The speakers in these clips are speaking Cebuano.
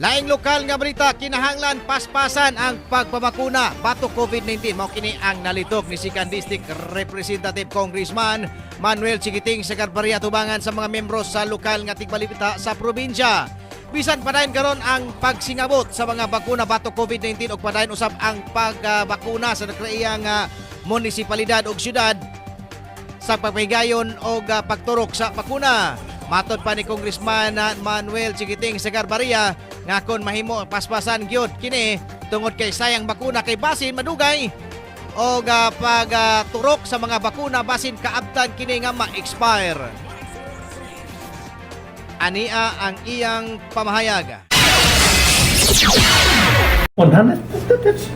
Laing lokal nga balita, kinahanglan paspasan ang pagpabakuna batok COVID-19. Mao kini ang nalitok ni Sikan District Representative Congressman Manuel Chiquiting sa Garbaria tubangan sa mga membro sa lokal nga tigbalita sa probinsya. Bisan padayon karon ang pagsingabot sa mga bakuna batok COVID-19 ug padayon usab ang pagbakuna sa nagkaiyang munisipalidad ug syudad sa pagpahigayon og pagturok sa bakuna. Matod pa ni Congressman Manuel Chiquiting sa Garbaria nga kon mahimo paspasan gyud kini tungod kay sayang bakuna kay basin madugay og pagturok sa mga bakuna basin kaabtan kini nga ma-expire. Ania ang iyang pamahayag. 100, that's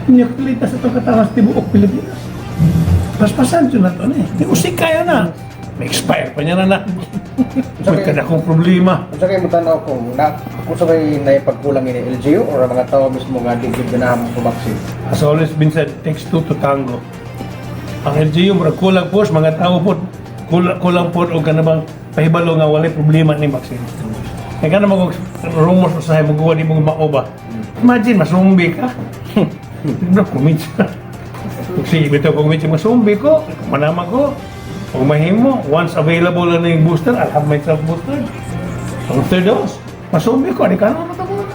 inyong sa itong katawas tibuok Pilipinas. Paspasan yun na ito eh. Di usik kaya na. May expire pa niya na na. May kada akong problema. Unsa kay mo tan-aw kung na kung sa kay naipagkulang ini LGU or ang mga tao mismo nga di gyud ganahan mo vaccine? As always been said, takes two to tango. Ang LGU, murag kulang po, mga tao po, kulang, kulang po, o kanabang pahibalo nga walay problema ni vaccine. Kaya ka naman kung rumors usahay mo gawa di mo mao ba? Imagine, masumbi ka. Tignan ko, minsan. Kung sige, bitaw kung minsan masumbi ko, manama ko, kung mahimo, once available na yung booster, I'll have myself boosted. Ang third dose, masumbi ko, di ka naman matapos.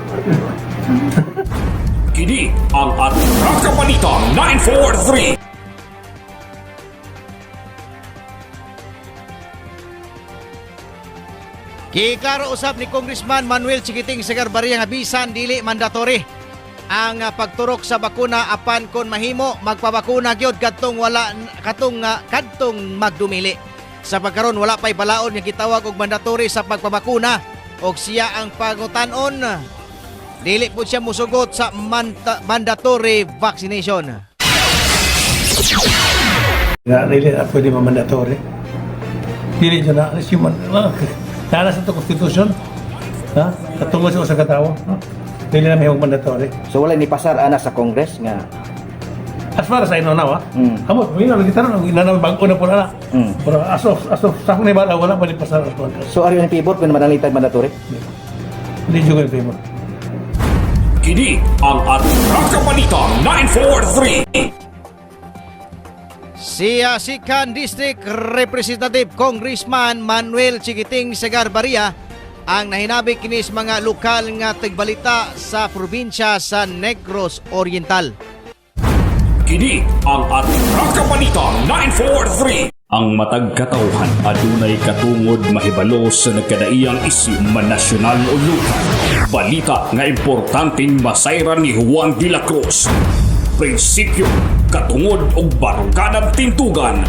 Kini ang Atraka Balita 943. Giklaro usab ni Congressman Manuel Chiquiting sa Garbaria nga bisan dili mandatory ang pagturok sa bakuna apan kon mahimo magpabakuna gyud kadtong wala katong kadtong magdumili. Sa pagkaron wala pay balaod nga gitawag og mandatory sa pagpabakuna og siya ang pangutan-on dili pud siya musugot sa mandatory vaccination. Na really na pwede mamandatory. Dili dyan na, alis yung man, nana sa ito konstitusyon, ha? Katungod sa usa ka tawo, no? Dili na may mandatory. So wala ni pasar ana sa Congress nga As far as I know now, ha? Amo, yun ang gitanong, ang bago na po na. Pero as of, sa akong nibala, wala pa ni pasar as far as. So are you in favor kung manalitag mandatory? Hindi juga in favor. Kini ang Atraka Balita 943. Siya Sikan District Representative Congressman Manuel Chiquiting Sagarbaria ang nahinabik kini sa mga lokal nga tigbalita sa probinsya sa Negros Oriental. Kini ang Atraka Balita 943. Ang matag katawhan adunay katungod mahibalo sa nagkadaiyang isyu man nasyonal o lokal. Balita nga importanteng masayran ni Juan de la Cruz. Prinsipyo, katungod og barukadang tintugan.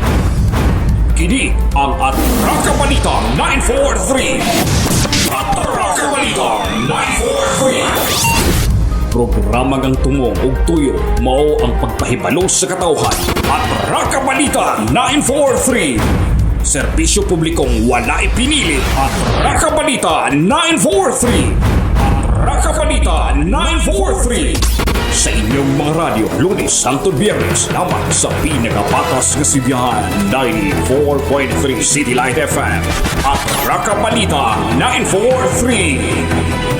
Kini ang Atraka Balita 943. Atraka Balita 943. Programa ngang tungong ug tuyo mao ang pagpahibalo sa katawhan. Atraka Balita 943. Serbisyo publikong wala ipinili. Atraka Balita 943. Atraka Balita 943. Sa inyong mga radyo, Lunes hangtod Biyernes, lamang sa pinakapatas nga sibihan, 94.3 City Light FM. Atraka Balita 943.